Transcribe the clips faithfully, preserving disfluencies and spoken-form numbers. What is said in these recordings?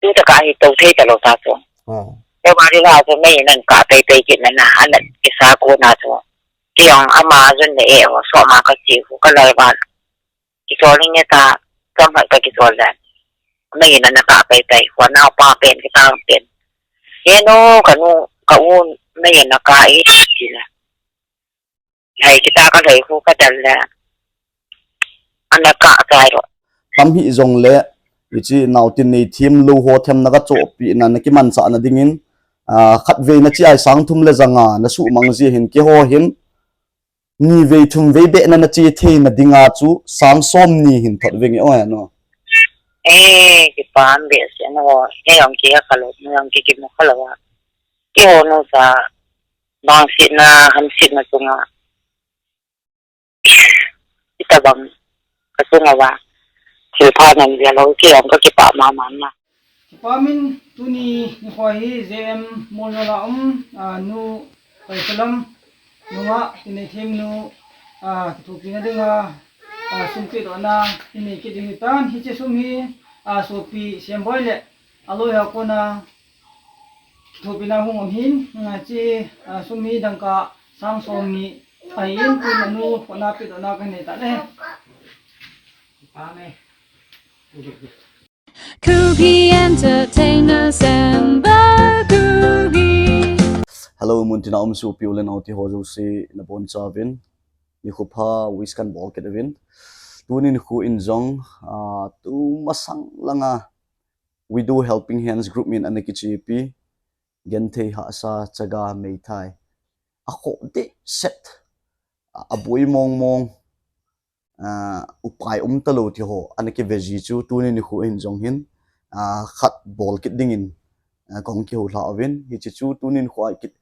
Tu ta ka hi to thei ta lo ta chu. Oh. Te ba ri la chu mei nan ka pei pei kit na na, an nan kisa ko na chu. Ti jong ama jun le e o so ma ka chi hu ka lai ba. Ki so ni ne ta, ka ma ka ki so le. Mei nan na ka pei pei, ko na pa pen ki ta pen. Ye no ka nu ka un mei na ka i ti na. Hai kita ka lei hu ka dal le. Ana ka sai ro. Tam hi jong le, ichi nau tin nei thim lo ho them na ka cho pi na na ki man sa na ding in, ah, khat vei na chi ai sang thum le janga na su mang ji hin ki ho hin, ni vei thum vei be na na chi thei na ding a chu sang som ni hin thot veng e o ya no. Eh, ki pan be se no, he ong ki ka lo, ong ki ki mo ka lo wa. Ki ho no sa, bang sit na, ham sit na sunga. Ita bang, ka sunga wa. Thil pha nan dia lo, ki ong ka ki pa ma ma na. Ki pa min, tuni ni khoi hi, J M Molnola um, a, nu, pai kalam, nunga, tinei thim nu, a, ki thupi na dinga, a, sum pi do na, tinei ki ding tan, hi che sum hi, a, so pi, siam boi le, a lo ya ko na, Thupina hung um hin, nga chi, ah, sum hi dangka sang som ni ahin, tun anu, kona pi dona ka nei ta le. Pa me. Kuki Entertainment Semba Kuki. Hello, muntina um sopi u le nao te ho jouse nabon chauvin. Nikho pha wish kan bol kit uvin. Tuni nikho in jong, ah, tumasang langa Widow Helping Hands Group min ana kichepi, Genthei Hahsa Chaga Meithai. A kho dehset, a, a boi mong mong, a, upai um talou ti ho, ana kive ji chu, tuni nikho hin jong hin, a, khat bol kit dingin, a, kong kihou lha uvin, hiche chu tuni nikho a kit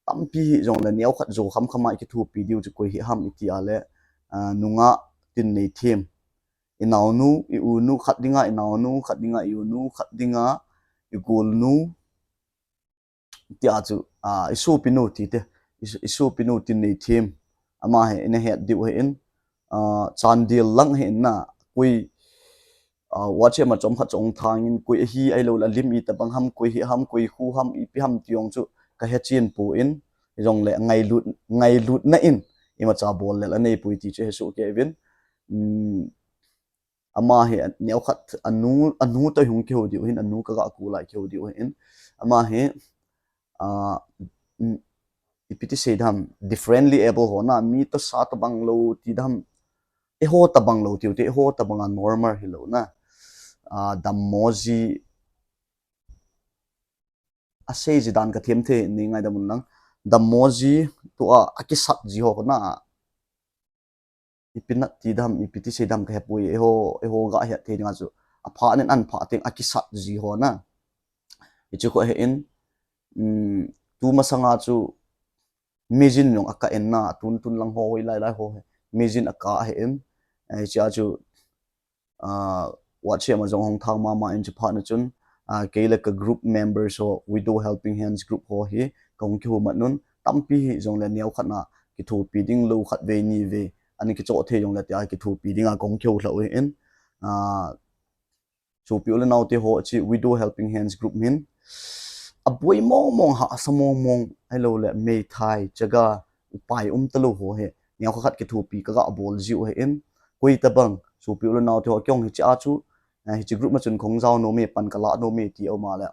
tampi hi jong le neo khat jo kham kham a i kithupi diu chu koi hi ham i ti a le, a, nungah tin nei thim. I naonu, i unu khat dinga, i naonu khat dinga, i unu khat dinga, i golnu, tia chu, a, i sopinu tite, i, i sopinu tin nei thim. Ama hi, ina het diu hi in, a, Chandel lang hi in na, koi, a, WhatsApp ma chom khat chong thangin, koi hi ai lo la lim i tabang ham, koi hi ham, koi khu ham, i pi ham tiong chu, ka he chin pu in, i jong le ngailut, ngailut na in, i ma cha bol le la nei pui ti chu he su ke vin. Um, Ama hi neo khat anu, anu toh hung kihou diu hin, anu ka ga ku lai kihou diu hin. Ama hi, a, mm, ipi ti sei dam, differently able ho na, mi toh sa tabang lo ti dam, eiho tabang lo tiu te, eiho tabang a normal hi lo na. A, dammo ji, a sei ji dan ka them the, ni ngai dam un lang. Dammo ji, tua, a kisat ji ho na. Ipi nat ti dam, ipi ti sei dam ka he pui, eiho, eiho ga he thei dinga chu. A pha nen an pha teng a kisat ji ho na. Hichu kho he in, um, tumasanga chu mijin jong a ka en na, tun tun lang ho hoi lai lai ho he. Mijin a ka he in, eh, hichia chu, ah, WhatsApp ma jong hong thang mama in chu phat na chun, ah, kei le ka group members ho, Widow Helping Hands group ho hi, ka hung kihou mat nun, tampi hi jong le neo khat na, kithupi ding lo khat vei ni vei, ani kichoh thei jong le tia kithupi dinga ka hung kihou lha u hin, ah, sopi u le nao te ho chi Widow Helping Hands group min, a boi mong mong hahsa mong mong, ai lo le meithai, chaga, upai um talou ho he, neo khat khat kithupi ka ga bol ji u he in, koi tabang, sopi u le nao te ho kiong hichia chu, eh, hichi group ma chun kong jao nom e, pan ka la nom e ti um a le.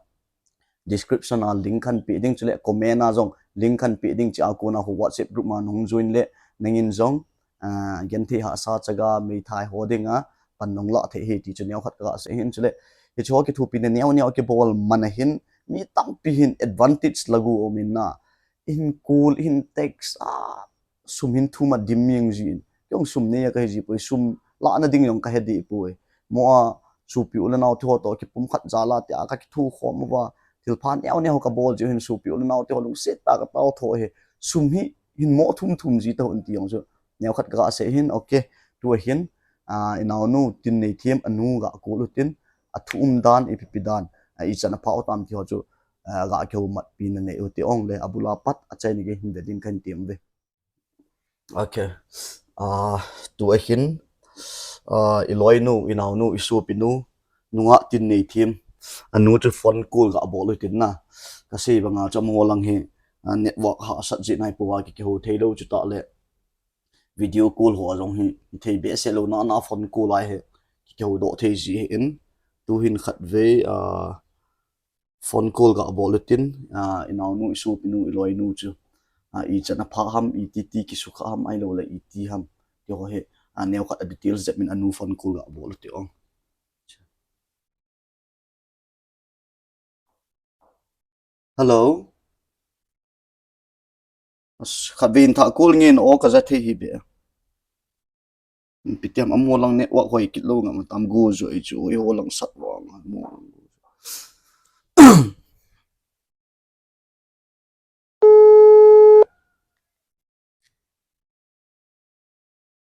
Description a link kan pe ding chule comment a jong link kan pe ding chia kona ho WhatsApp group ma nung join le nangin jong, ah, Genthei Hahsa Chaga Meithai ho dinga pan nung la thei he ti chu neo khat ka sei hin chule. Hichu ho kithupi na neo neo kibol man a hin mi tampi hin advantage lagu um in na. Hin call, hin text, a, sum hin thum a dim miang jin. Jong sum nei a ka he ji poi, sum la na ding jong ka he di poi. Mo a, sopi u le nao te ho toh kipum khat jal a tia ka kithu khom uva. Thil pha neo neo ka bol ji u hin sopi u le nao te ho lungset tah a ka tao tho he. Sum hi hin mo thum thum ji ta hun ti jong chu. Neo khat ka sei hin, okay. Tu a hin, a, i naonu tin nei thim anu ga kol u tin, a thu um dan, ipi pi dan, a, i chan a pha u tam ti ho chu, a, ga kihou mat pi na nei u ti ong le, a bul a pat a chai ni ke hin ve ding kan ti um ve. Okay. A, tu a hin, a, i loinu, i naonu, i sopinu, nungah tin nei thim, Anu chu phone call gabol u tin na. Kasei banga chu amaho lang hi, ah, network hahsat jeh nai pouva ki, kihou thei lou chu tah le. Video call ho jong hi, hithei behseh lou na, na phone call a hi, kihou doh thei ji ahin. Tuhin khatvei, ah, phone call gabol u tin, ah, inaonu, isopinu, iloinu chu, ah, ichan apha ham, iti ti kisukha ham, ahilouleh iti ham. Ti ho hi, ah, neokhat a details jep in anu phone call gabol u tin. Hello. As, khatvei in thah call ngen o kaja thei hih beh. Ipi ti ham amaho lang network hoi kit lou ngam tam go jo ei chu eiho lang sat vang mo.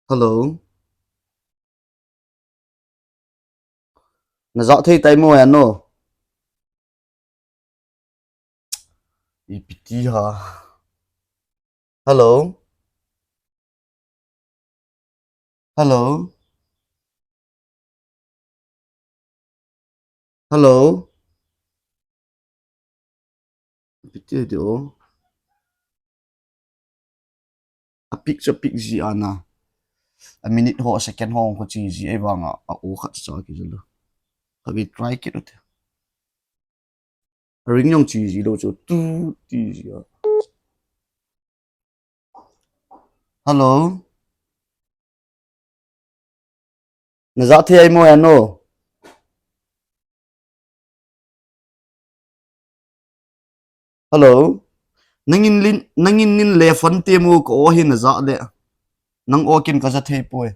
Hello. Najah thei tai mo ya no. Ipi ti ha. Hello. Hello. Hello. Ipi ti di o. A pick chu a pick ji ana. A minute ho, a second ho, ko chi ji ei vanga, a o khat cha ki jalo. Ka vi try kit u te. A ring jong chi ji lo chu tu ti ji a. Hello. Najah thei ai mo ya no. Hello. Nangin lin, nangin nin le phone te mo ko o hi najah le. Nang o kin kaja thei poi.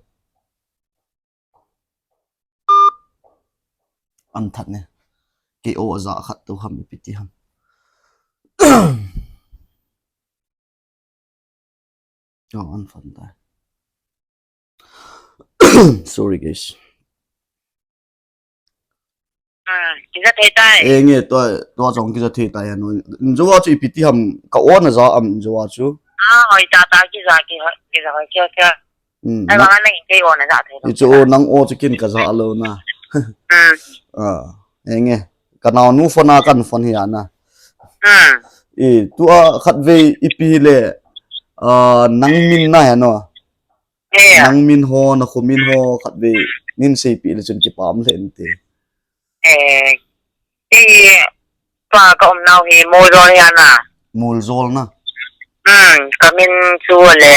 An that ne. Ke o aja khat tu ham ipi ti ham. Oh, an phone tai. Sorry, guys. Ah, kija thei tai. Eh, nge, tua, tua chong kija thei tai, ano. Njo a chu ipi ti ham, ka o naja am, njo a chu. Ah, hoi ta ta, kija, ki hoi, kija hoi, kija, kija. Hmm, ai, na- bang nang kei o naja thei. I chu o nang o chu kin kaja lo na. Hmm. Ah, eh, nge. Ka naonu phone a kan phone hi ana. Hmm. I, tua khatvei ipi le, ah, nang min na ya no. Eh. Nang min ho, na kho min ho, khatvei nin seipeh le chun kipah um lheh inte. Eh, ti pa ka umnau hi Muljol hi ana. Muljol na. Hmm, ka min chu le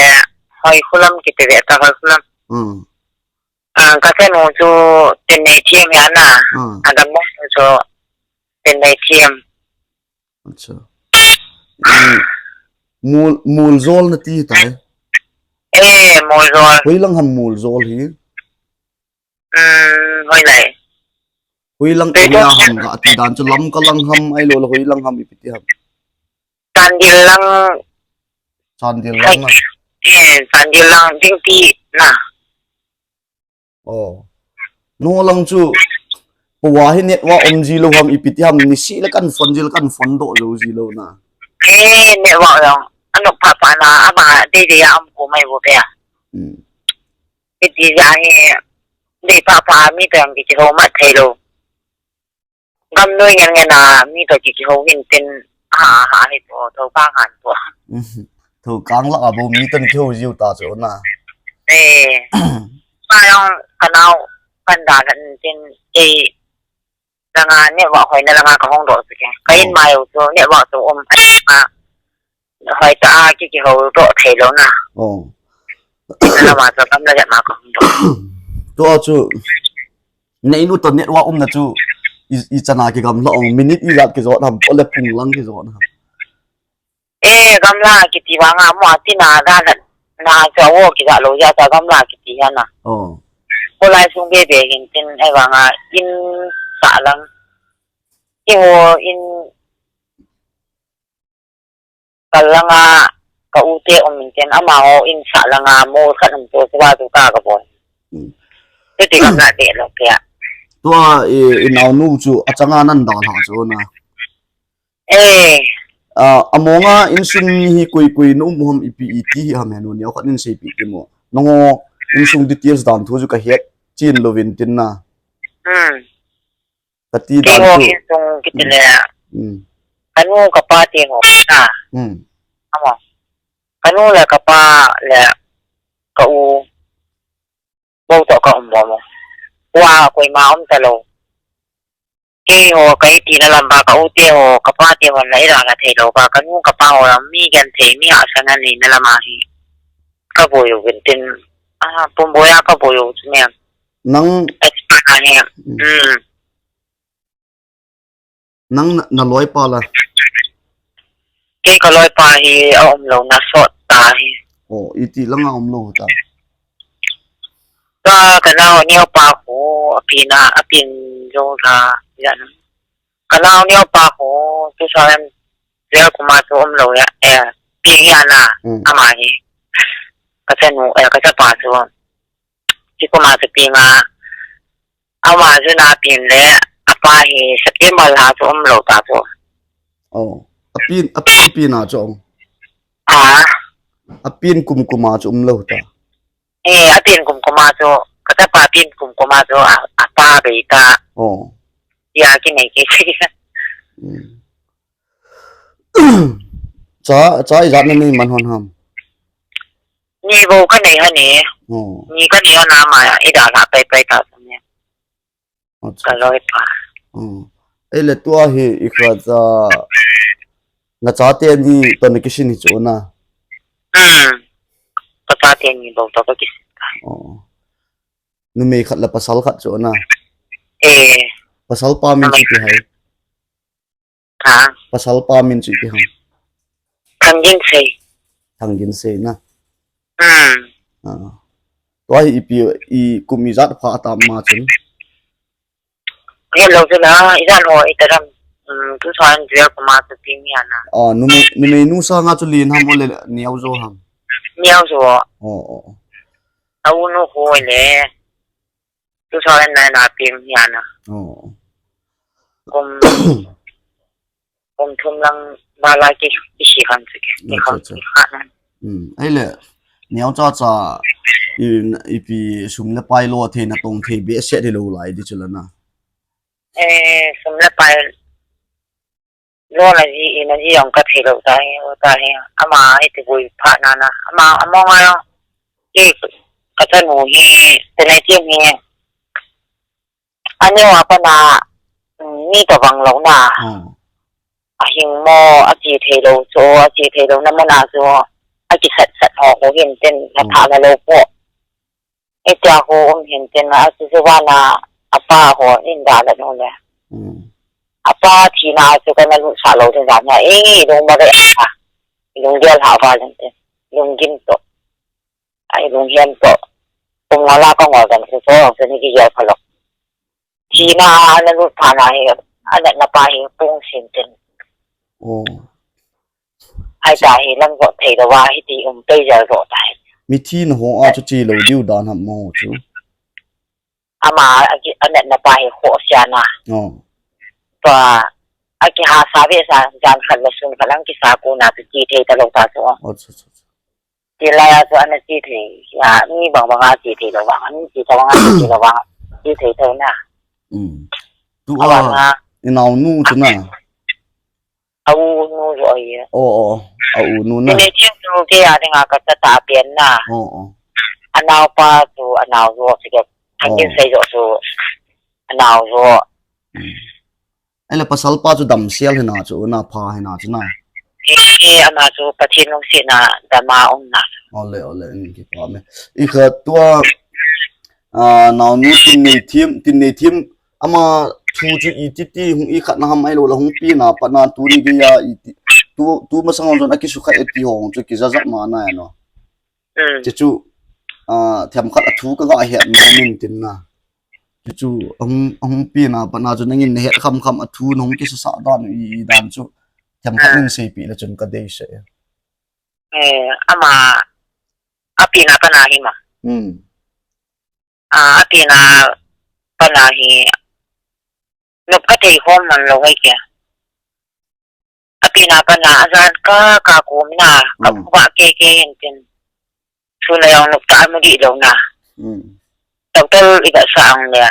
Hoikhulam kiti ve ta, Hoikhulam. Hmm. Ah, ka chanu chu Tinneithem hi ana. Hmm. A dammo chu Tinneithem. Acha. Eh, Mul, Muljol nati tai. Eh, Muljol. Hoilang ham Muljol hi? Hmm, hoilai. Hoilang area ham kati dan chu, Lamka lang ham, ahilou le hoilang ham ipi ti ham? Chandel lang. Chandel lang na. Eh, Chandel lang ding ti na. Oh. No lang chu, pua hi network um ji lou ham ipi ti ham, nisih le kan phone ji le kan phone doh jou ji lou na. Eh, network jong. Ano pa pa na, ama dei dei a um ko mai bo pe a. Hmm. Iti ja hi, dei pa pa mi te ang ki ho ma thei lou. Gam noi ngen ngen a mi to ki, kihou hin tin, ha, ha, hi to, to pa han to. Thokang lah a bou mi ten kihou jiu ta chu na. Eh. Pa jong ka nao, kan da kan tin, eh, langa network hoina langa ka hung doh chu ke. Ka in mai u chu network chu um a. Hoitah a ki, kihou doh thei lou na. Oh. Lama chu kam la ja ma ka hung doh. Tua chu, na in u to network umna chu, i, ichan a kigamla ong, minute ijat kijot ham, ole pung lang kijot ham. Eh, gamla kiti vanga mo tina da na, na chu wo kija lou ja ta gamla kiti hi ana. Oh. Ko lai sung be be hin tin, eh, vanga in sa lang. Kihou in Ka langa, ka u te um in tin, amaho in sa langa, mo khat um to, tua tu ka ka bon. Hmm. Tuti kam la te lo kya. Tua, i, i naonu chu, achanga nan da la chu na. Eh. Ah, amonga insung mi hi koi koi na um ham ipi iti hi ham henu ni, khat in seipeh ti mo. Nangho insung details dan thu chu ka het chin louvin tin na. Hmm. Kati dan chu. Keiho insung kiti le. Hmm. Kanu kapa te ho na. Hmm. Ama. Kanu le kapa le ka u. Bou toh ka um bou mo. Tua koima um talou. Keiho ka iti na lam ba ka u te ho, kapa te ho la ira la thei lou ba, kanu kapa ho la mi gen thei mi a sana ni na lama hi. Ka boi u gen tin. Ah, pum boi a ka boi u chu ne. Nang expert a ne. Hmm. Hmm. Nang na, na loipa la. Kei ka loipa hi a um lou na sot ta hi. Oh, iti langa um lou ta. Ka, ka nao neo pa ho, a pin a, a pin zo la, ya na. Ka nao neo pa ho, tu sa em, ya kuma tu um lou ya, eh, pi ya na, hmm, ama hi. Ka sa nu, eh, ka sa pa tu. Ti kuma tu pi nga, Ama chu na pin le, apa hi September lha chu um lou ta chu. Oh, apin, apin, pin a chu um. Ah. Apin kum kum a chu um lou ta. Eh, apin kum kum a chu, ka chapa pin kum kum a chu, a, apa bei ta. Oh. Ya ki nei ki. Hmm. Cha, cha ijat na nei man hon ham. Ni bou ka nei ha ni. Oh. Ni ka nei ha na ma, ida la pai pai ta sa ni. Acha. Ka loipa. Oh. Ei le tua hi i kha cha, na chate ni to na kisin hi chu na. Hmm. Ka chate ni bou to ka kisin. Oh. Numei khat le pasal khat chu na. Eh. Pasal pa min chu ti hai. Ha? Pasal pa min chu ipi ham? Thangginsei. Thangginsei na. Hmm. Ah. Tua hi ipi, i kum ijat pha atam ma chun. Hello chu na, ijat ho itaram. Hmm, tu san jia kuma tu pi mi ana. Ah, numei, numei nu sanga chu lin ham ole neo jo ham? Neo jo. Oh, oh, oh. Au nu ho le. Tu san na na pi mi ana. Oh. Kum, kum thum lang bala ki, ki si khan si ki, ki khan si khan. Hmm, ei le, neo cha cha, i, ipi sum le pai lo thei na tong thei be se de lo lai di chu la na. Eh, sum le pai lo na ji, i na ji yong ka thei lo ta hi, lo ta hi. Ama hi ti bui pha na na. Ama, ama nga yong. Ki, ka ta nu hi, te na ti hi. Ani wa pa na, mm, mi ka vang lo na. Hmm. A hing mo, a chi thei lo chu, a chi thei lo na mo na chu, a ki sat sat ho ko hin ten, na tha na lo po. E tia ho um hin ten, a chu chu wa na, a pa ho in da la no le. Hmm. A pa thi na chu ka na lu sa lo ten da na, e, lung ma re a, lung gel ha wa len ten, lung gim to. Ai lunghem to. Kum nga la ka ngol dan su so, se ni ki ya phalok. Thina ana lut pha na hi, ana na pa hi pung sin tin. Oh. Ai ta hi lam zo thei da wa hi ti um pei jal zo ta hi. Mi thina ho a chu chi lo diu dan ham mo chu. Ama a ki, ana na pa hi ho sia na. Oh. Pa, a ki ha sa ve sa, jan khat la sun khat lang ki sa ku na tu chi thei ta lo ta chu. Oh, chu, chu, chu. Ti lai a chu ana chi thei, ya, mi bang bang a chi thei lo vang, mi chi thei vang a chi thei lo vang, chi thei thei na. Mm. Tu a, i nao nu chu na. A u nu chu ai. Oh, oh, a u nu na. Ni le chim chu ke a ding a ka ta ta pian na. Oh, oh. A nao pa chu, a nao zo chu ke, thang kin sei zo chu, a nao zo. Mm. Ele pasal pa chu damsel hina chu, na pha hina chu na. He, he, ama chu Pathen lungsetna dama umna. Ole, ole, in kipa me. I kha tua, ah, nao nu tin nei thim, tin nei thim, ama thu chu i ti ti hung i khat na ham ai lo la hung pi na pa na tu ni ge ya i ti, tu, tu masang jong a ki su kha e ti hong chu ki za za ma na ya no. Mm. Chu chu, ah, them khat a thu ka ga het na min tin na. Chu chu, ahung, ahung pi na, pa na chu nangin na het kham kham a thu nahung kisa sa dan, i, i dan chu. Them khat nin sei pi le chun ka dei se. Eh, ama, a pi na pa na hi ma. Hmm. Ah, a pi na pa na hi, nop ka thei khom man lo hai kya. A pi na pa na, a jan ka, ka kum na, ka ba ke ke hin tin. Su na yong nuk ta mu di lo na. Doctor i ba sa ang le,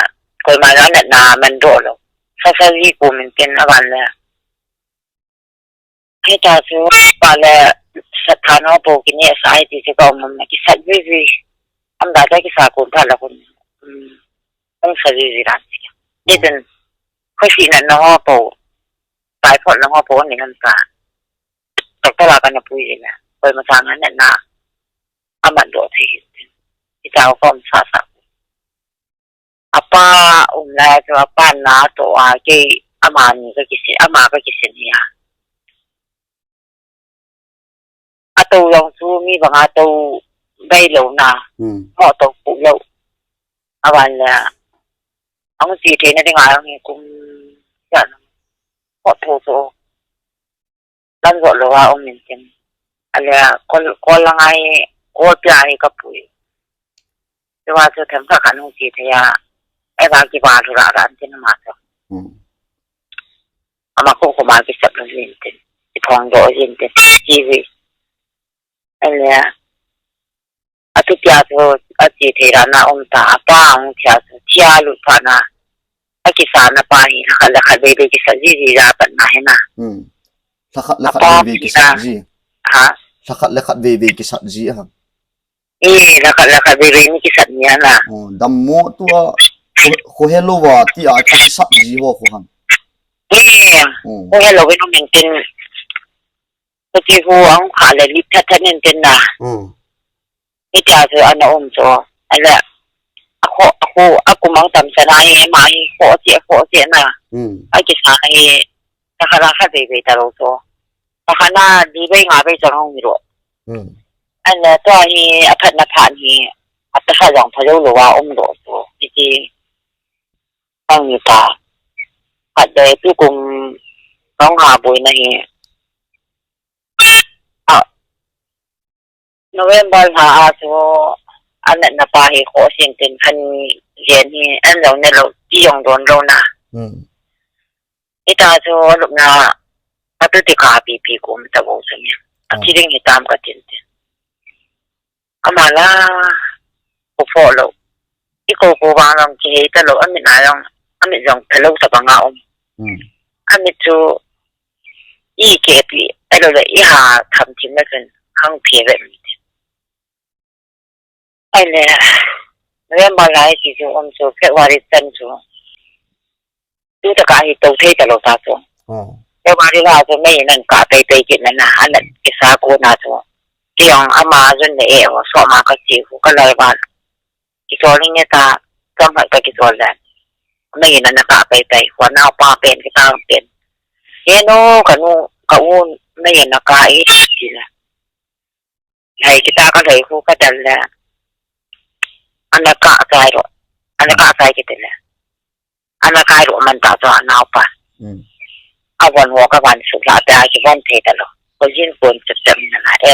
koima na na na man do lo. Sasa ji ko min tin aban le. Hita chu pa le sat tha no po kini sa ai ti chu ka um na kisat ji ji. Am da ta kisa ko ta la kun. Hmm. Ang sa ji ji ran. Ni tin. Ko si na no po. Pai po na ho po ni han ta. Doctor la ka na pui ji na. Ko ma sa na na. Aman do thi. Ita ko am sa sa. Apa um lai chu apa na to a kei ama ni ka kisin, ama ka kisin hi a. Ato jong chu mi banga to bai lou na. Hmm. Mo to pu lou. Aban le. Ang si te na ding a ang kum. Yan. Mo to so. Lam jo lou a um min tin. Ale kol, kol lang ai, kol pia ai ka pui. Tua chu them kha kha nung chi thei a. Ai ba ki ba lu ra ra an tin ma chu. Hmm. Ama ko ko ma ki sap lu jin tin. Ki thong do jin tin. Chi wi. Ale. Atu tia chu a chi thei ra na um ta. Apa ang tia chu tia lu ta na. A kisa na pa hi, la khat le khat vei vei kisa ji ji ja pat na hi na. Hmm. La khat le khat vei vei kisa ji. Ha? La khat le khat vei vei kisa ji ha. Eh, la khat le khat vei vei ni kisa ni na. Oh, dam mo tua, ko, ko hello wa ti a kisa ji ho ko han. Eh, oh. Ko hello we no min tin. Ko chi hu ang kha le lip that that nen tin na. Hmm. Hitia chu ana um chu. Ale. A kho, a kho, a kum ang tam sana hi, ma hi, kho chi, kho chi na. Hmm. A kisa hi, ta kha la kha vei vei ta lo chu. Ta kha na, di vei nga vei chang hong hi ro. Hmm. Ale, tua hi, a phat na phat hi, a ta kha jong pha lo lo wa um lo chu. Iti, ang ni ta. Khat de tu kum, tong ha boi na hi. A, November lha a chu a natna pa hi kho sin tin khan jen hi an lo ne lo ti jong don lo na. Hmm. Ita chu lupna a tu ti ka pi pi kum ta bo chu ni. A, oh, ti ding hi tam ka tin tin. Ama la ko pho lo. I ko ko vang long ki hei ta lo, amit na long, amit jong ta lo ta banga um. Hmm. Amit chu i ke pi, ai lo le i ha tham thim na chun hang phe ve mi. Ai le, November lai ki chu um chu February chan chu. Tu ta ka hi to thei ta lo ta chu. Oh. February la chu mei nan ka pei pei ki na na, anan ki sa ko na chu. Ki jong ama jun le e ho so ma ka chi ko ka lai ba. Ki chol ni ta, kam ha ka ki chol le. Mei nan ka pei pei, ko na pa pen ki ta pen. Ye no ka nu, ka un, mei na ka i ti la. Lai kita ka lai hu ka dal le. Ana ka sai ro. Ana ka sai kiti le. Ana kai ro man ta cho ana pa. Hmm. A von ho ka van su la ta ki von thei ta lo. Ko jin kon chep chep na na e.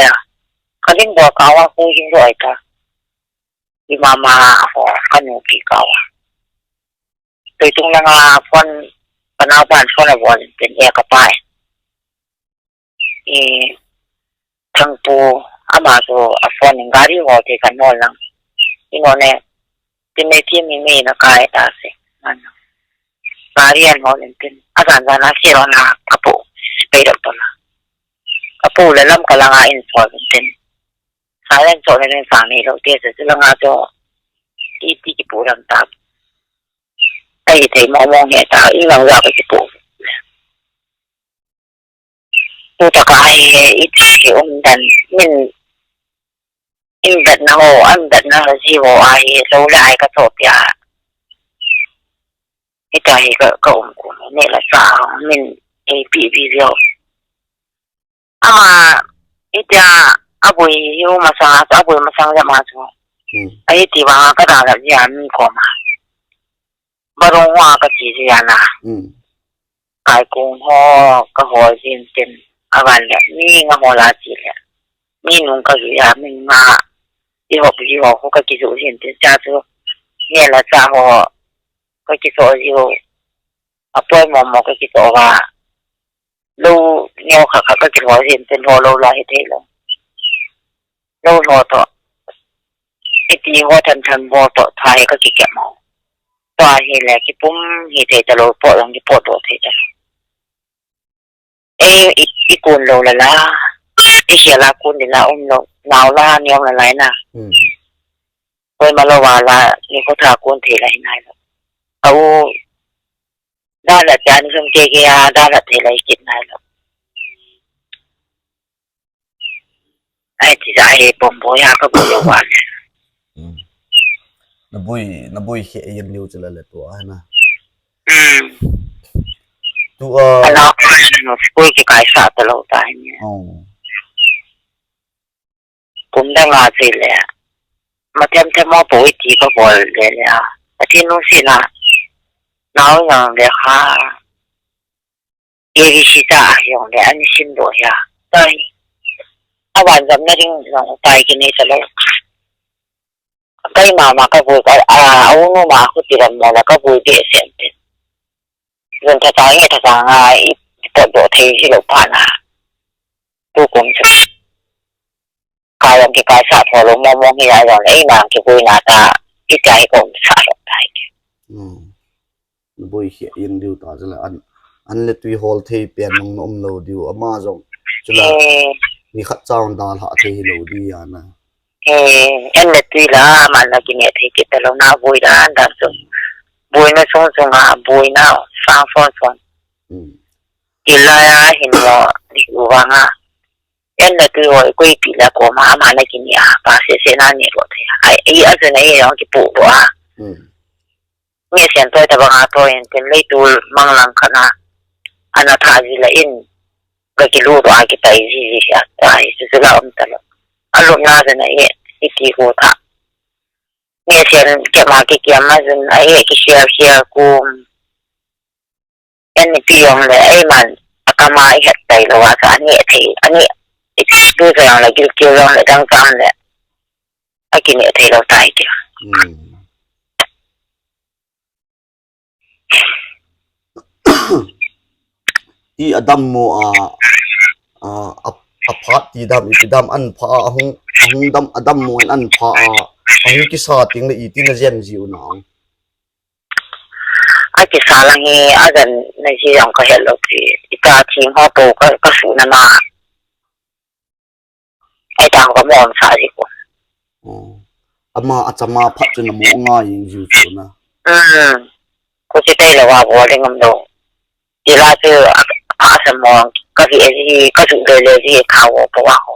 Ka jin bo ka wa ko jin ro ai ta. I mama ho ka nu ki ka wa. Toi tung langa phone, ka nao pan phone a bol tin e ka pai. I Thangpu ama chu a phone in gari ho te kan hol lang. I no ne, tin ne ti mi mi na kai ta se. Man. Gari an hol in tin. A zan zan a se ro na ka pu. Pe ro to na. Ka pu le lam ka langa in sol in tin. Sa len sol in sang ni lo te se langa cho. Ti ti ki pu ram ta. Ai thei mo mo he ta, i ngang wa ka ki pu. Tu ta ka ai, i ti ki um dan, min, in dat na ho, an dat na ho, ji ho ai, lo le ai ka to pia. I ta hi ka, ka um ku, ne la sa, min, ei pi bi yo. Ama, i tia, a bui, yu ma sa, a bui ma sa ya ma chu. Hmm. Ai ti wa ka da la ya mi ko ma. Barong wa ka chi ya na. Hmm. Kai kung ho ka ho jin tin a van le mi nga ho la chi le. Mi nung ka ju ya mi nga i ho pi ho ho ka ki ju jin tin cha chu. Ni la cha ho ka ki so ji ho. A poi mo mo ka ki so wa. Lo neo kha kha ka ki ho jin tin ho lo la hi thei lo. Lo lo to. I ti ho than than bo to thai ka ki ke mo. Tua hi le kipum hi thei ta lo, pot jong kipot doh thei ta lo. Ei, i, i kun lo la la. I khel a kun di la um lo. Nau la ni um la lai na. Hmm. Koima lo va la ni ko tha kun thei la hi nai lo. Au. Da la cha ni sum ke ke a, da la thei la i kit nai lo. Ai, ti ja he pom bo ya ka bu lo wa le. Hmm. Na bui, na bui he yen liu chu la le tua na. Hmm. Tu a. Ala ko no school ki kai sa ta lo ta ni. Oh. Kum dang a che le. Ma them them mo po i ti ka bol le le a. A ti nu si na. Nau yang le ha. A B C ta a hiong le, ani sim doh hia. Tai. A van jam na ding jong upai kinei ta lo. Kai mama ka vui ka, a, a unu ma khu ti ram mo la ka vui be sem te. Jong ta ta nge ta ta nga i, i pot doh thei ji lo pa na. Tu kum chu. Kai jong kikai sa tho lo mo mo hi a jong le, ei ma kivui na ta, i chai kom sa lo tai. Hmm. Na boi hi in diu ta jala an, an le tui hol thei pen mang na um lo diu, ama jong. Chula, eh, ni khat chaun dal ha thei hi lo di ya na. Eh, en le tui la, man la kine thei kit ta lo na boi la, an dan sung. Boi na sung sung a, boi na, sang sung sung. Hmm. Kila ya hin lo, di u vang a. En le tui hoi, koi pi la ko ma, ama na kini a, pa se se na ni lo thei. Ai, i a se na i yong ki pu lo a. Hmm. Nge sen toi ta bang a toi en ten lei tu mang lang kha na. Ana tha ji la in. Ka ki lu do a ki tai ji ji a tai ji ji la um ta lo. A lum na de na e i ti ko tha. Nge sen ke ma ki kiam ma jun a e ki share share kum. En ni pi yong le ei man a kama i het tai lo a sa ani thei ani i tu sa yong le gil kiu yong le dang kam le. A ki ni thei lo tai ki. Hmm. Ti adam mo a, a, a, a phat ti dam, i ti dam an pha a hung, a hung dam, adam mo in an pha a, a hung kisa ting le i ti na jen ji u na ang. A kisa lang hi, a jan na ji yong ka het lo ti, i ta ti ho po ka, ka su na ma. Ai ta ka mo sa ji ko. Oh. Ama a chama phat chu na mo nga yin ju chu na. Hmm. Ko si tai la wa bo le ngam do. Ti la chu a, a sa mo ka vi e ji, ka ju le le ji ka wo po wa ho.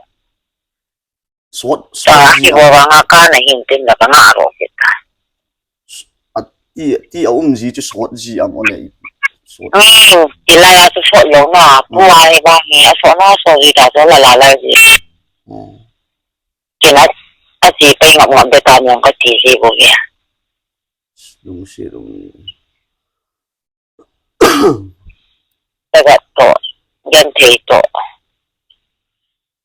Sot, sot. Sa ki ji ho wa nga ka na hin tin la ka nga ro ki ta. A ti, ti a um ji chu sot ji am o le. Sot. Hmm. Ti la ya chu sot lo na. Pu a e ba ni a sot na sot ji ta sot la la la ji. Hmm. Kina a ti pai ngap ngap de ta nyong ka ti ji bo ya. Lungsi lung. Taga to, gen thei to.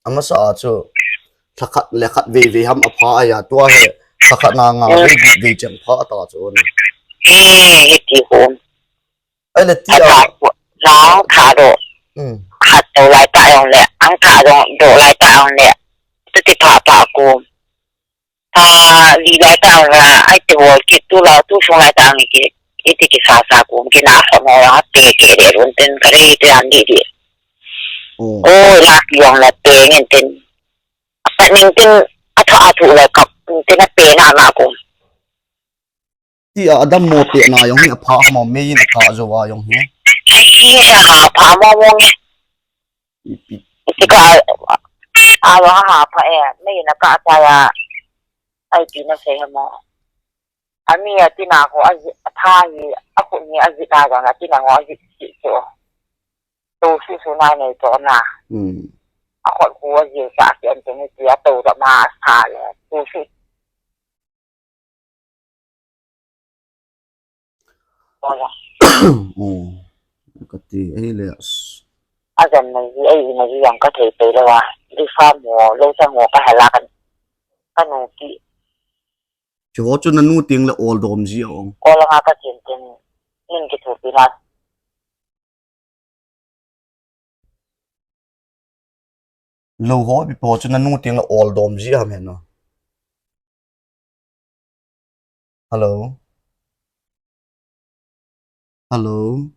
Amasa a chu, thakhat le khat vei vei ham a pha a ya, tua he, thakhat na nga vei vei vei chang pha ta chu na. He, he ti hum. Ai le ti a. Ata ku, nang tha do. Hmm. Khat do lai ta yong le, ang tha do, do lai ta yong le. Tu ti pha pa ku. A, li lai ta nga, ai te bol ki tu la, tu sung lai ta ngi ki, iti ki sa sa kum ki na kho mo la, te ke de run ten ka re te an di di. Mm. O, la ki yong la te ngen ten. Apa ning ten, a tha a tu la kap, ten a pe na na kum. Ti a adam mo pe na yong hi a pha mo me in a ka jo wa yong hi. Ai, a pha mo mo nge. Ipi. Tika, a, a, ha, pa, eh, me na ka ta ya, ai, pi na se mo. Ami a tina ko, a, a, tha hi, a, ku ni, a, ji ta ga, a, tina ko, a, ji, ji, so. To, su, su, na, ne, to, na. Hmm. A, ko, ku, a, ji, sa, ki, an, te, ni, ti, a, to, da, ma, sa, le, to, su. Oya. Oh, ka ti, eh, le, s- A jan na ji, ai, na ji yang ka thei thei le wa. Di fa mo, lo sa mo ka hala kan. Ka nu ki. Chu ho chu na nu ting le ol dom ji ong. Ko la nga ka chin tin. Nin ki thu pi na. Lo ho bi po chu na nu ting le ol dom ji ham hen no. Hello. Hello.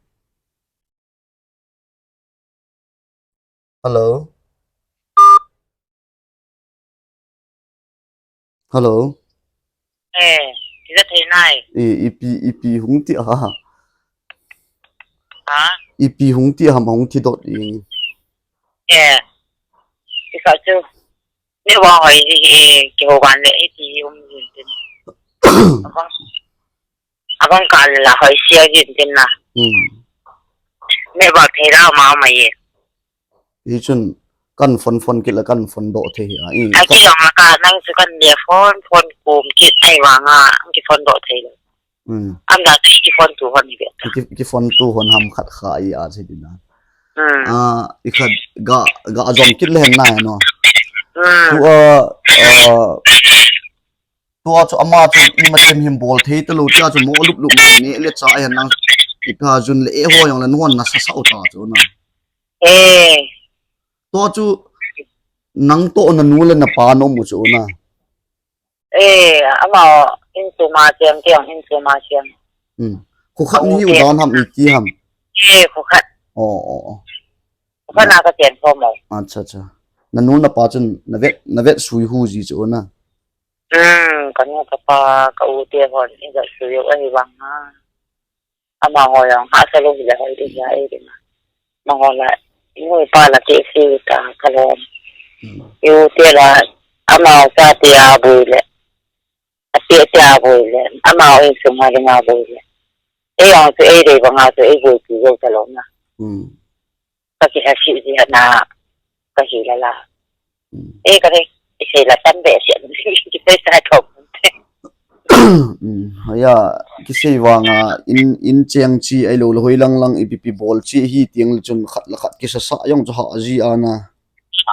Hello. Hello. Eh, kija thei nai. Eh, ipi, ipi hung ti a. Ha? Ipi hung ti ham hung thi dot i. Eh. Kisa chu. Ni wa hoi, eh, ki ho ban le, eh, ti um jin tin. Abang, abang ka la hoi sia jin tin na. Hmm. Ni wa thei ra ma ma ye. Hichun kan phone phone kit la kan phone doh thei hi a. I, a ka ki jong la ka nang chu kan le phone phone kum kit ai wa nga ki phone doh thei lo. Hmm. Am da chu ki phone tu hon hi be. Ki, ki phone tu hon ham khat kha i a se din a. Hmm. A, i khat ga, ga jom kit le hen na no. Hmm. Tu a, a, Tua chu ama chu ima them him bol thei ta lo tia chu mo lup lup na ne le cha a hen lang ipi ham jun le e ho jong le nuan na sa sa u ta chu na. Eh. Tua chu nang to na nu le na pa nom u chu na. Eh, ama in chu ma chiang chiang in chu ma chiang. Hmm. Khu khat ni u dan ham i ti ham. Eh, khu khat. Oh, oh, oh. Khu khat na ka chiang ko mo. Acha, acha. Na nu na pa chun na vet, na vet sui hu ji chu na. Hmm, ka nu ka pa, ka u te hon, i ga su yo, eh, vang ha. Ama ho jong, ha sa lo hi le, hoi de ya, eh, de ma. Ma ho la, i nu i pa la, ke si ta, ka lo. Hmm. I u te la, ama sa te a bui le. A te te a bui le. Ama o i su ma de ma bui le. E jong su, eh, de vang ha su, eh, bui ti yo ta lo na. Hmm. Ka ki ha si ji na, ka hi la la. Hmm. Eh, ka re, i sei la tam be se, ki sei sa thom. Hmm, ya, ki sei vang a, in, in cheng chi ai lo, la hoi lang lang, ipi pi bol chi hi tiang le chun khat la khat ki sa sa jong chu ha ji a na.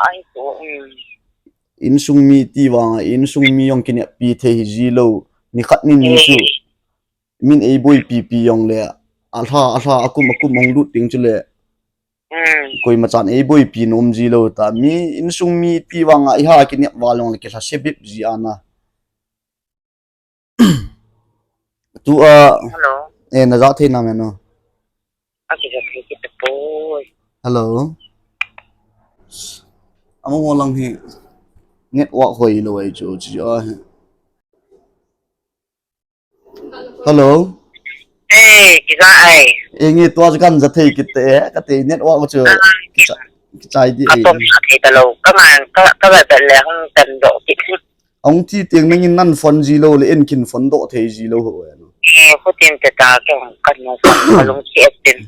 Ai to, hmm. Insung mi ti vang a, insung mi jong ki ne pi thei ji lo, ni khat ni ni chu. Eh. Min ei boi pi pi jong le, a hla, a hla, a kum, a kum hong lut ting chu le. Hmm. Koima chan ei boi pi nom ji lo ta. Mi insung mi ti vang a i ha ki nep val jong le ki hla se bip ji a na. Tu a. Hello. Eh, na ja thei na me no. A ki ja thei ki ta poi. Hello. Ama mo lang hi network hoi lo ai chu chi a hi. Hello. Eh, kisa ai. Eh, nge tua chu kan ja thei kit te, ka te network chu. Ah, kicha-, kichai di ai. Atom sa thei ta lo. Ka ngan, ka, ka ba le hung tan do kit. Hung ti tiang nangin nan phone ji lo le en kin phone do thei ji lo ho. Eh, khu tin te ta ke hung kan no phone ka lung chi et tin.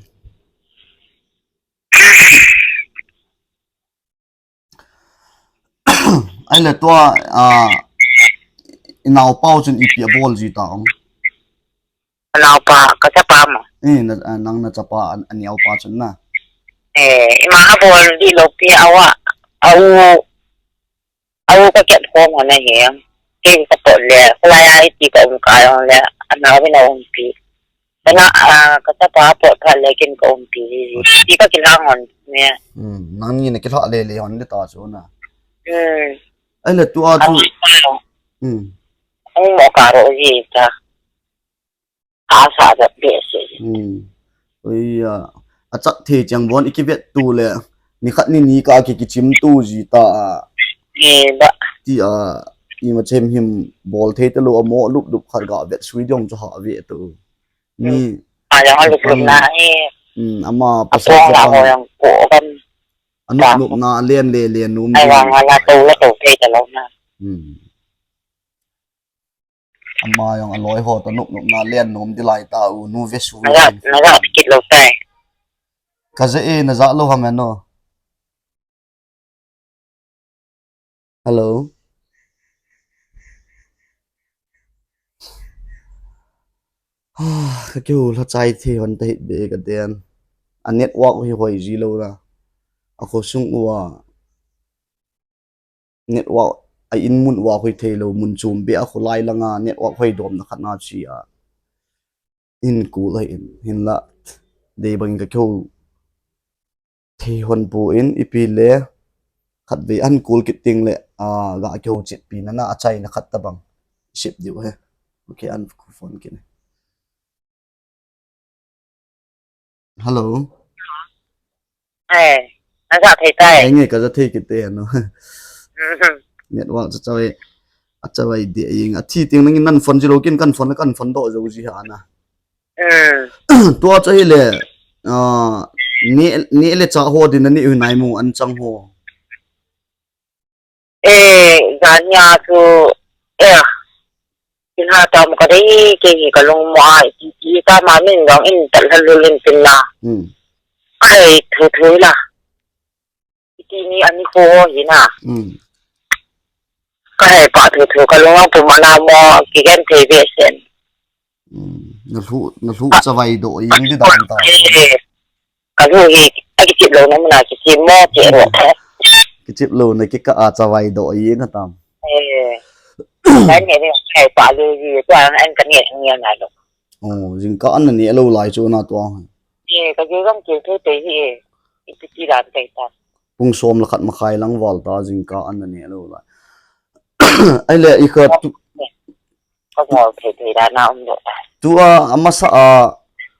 Ai le tua, a, i nau pau chun ipi a bol ji ta ong. Nau pa, ka chapa mo. Eh, na, a, nang na chapa, a, a nau pa chun na. Eh, ima a bol di lo pi a wa, a u, a u ka ket ko mo na he. Ke ka po le, ko la ya i ti ka um ka yong le, a nau bi na um pi. Kana, ah, ka chapa pot phat le kin ka umpi ji ji. Ti ka kilang hon ne. Hmm, nang ni na kilah le le hon le ta chu na. Hmm. Ai le tu a chu. Hmm. Ang mo ka ro ji ta. A sa da be se. Hmm. Oi ya. A chak the chang bon i ki vet tu le. Ni khat ni ni ka ki ki chim tu ji ta. Ni ba. Ti a. I ma chem him bol thei ta lo a mo lup lup khat ga vet sui dong chu ha ve tu. Ni. A yang a lup lup na e. Hmm, ama pasal sa pang. Yang ko kan. A nup nup na len le len num. Ai wang ala to la to thei ta lo na. Hmm. Ama yang a loi ho to nup nup na len num di lai ta u nu ve su. Na ga, na ga kit lo tai. Ka ja e na ja lo ha me no. Hello. Ka keu la chai the hon ta hit be ka den. A network hi hoi ji lo la. A kho sung uva. Network a in mun uva hoi thei lo mun chum be a kho lai langa network hoi dom na khat na chi a. In ku la in, hin la. Dei bang ka keu. Thei hon pu in ipi le khat ve an kul kit ting le, a, ga keu chet pi na na a chai na khat ta bang. Sip diu he. Okay, an ku phone kin. Hello. Hai, naja thei tai. Ai nge kaja thei kit e no. Network chu chawai, achawai deh jeng. Athi teng nangin nan phone ji lou kin kan phone le kan phone doh jou ji ha na. Tua chu ahile, ah, neh, neh le chah ho din nani u nai mu anchang ho. Eh, jania chu, eh, kin ha tam ka dei, kei hi ka lung mo a, iti, iti, ka ma min dong in tal hal lul in tin na. Hmm. Ka hei thu thu la. Iti ni ani ko hi na. Hmm. Ka hei pa thu thu ka lung a pum ana mo, ki gen thei ve sen. Hmm. Na lhu, na lhu chawai doh jeng di dan ta. Eh, eh. Ka lhu hi, a kichip lou na mun a kichip mo, che ro. Kichip lou na kikah a chawai doh jeng a tam. Eh. Kan ne ne, kai pa lou ji, tua an kan ne ne na lo. Oh, jingkah an na neh lou lai chu na tua. Eh, ka ju jong kil thei thei hi, eh. Ipi ti dan thei ta. Pung som le khat makhai lang val ta, jingkah an na neh lou lai. Ahile i kha tu, Ka ngol thei thei dan a um doh. Tua, amasa a,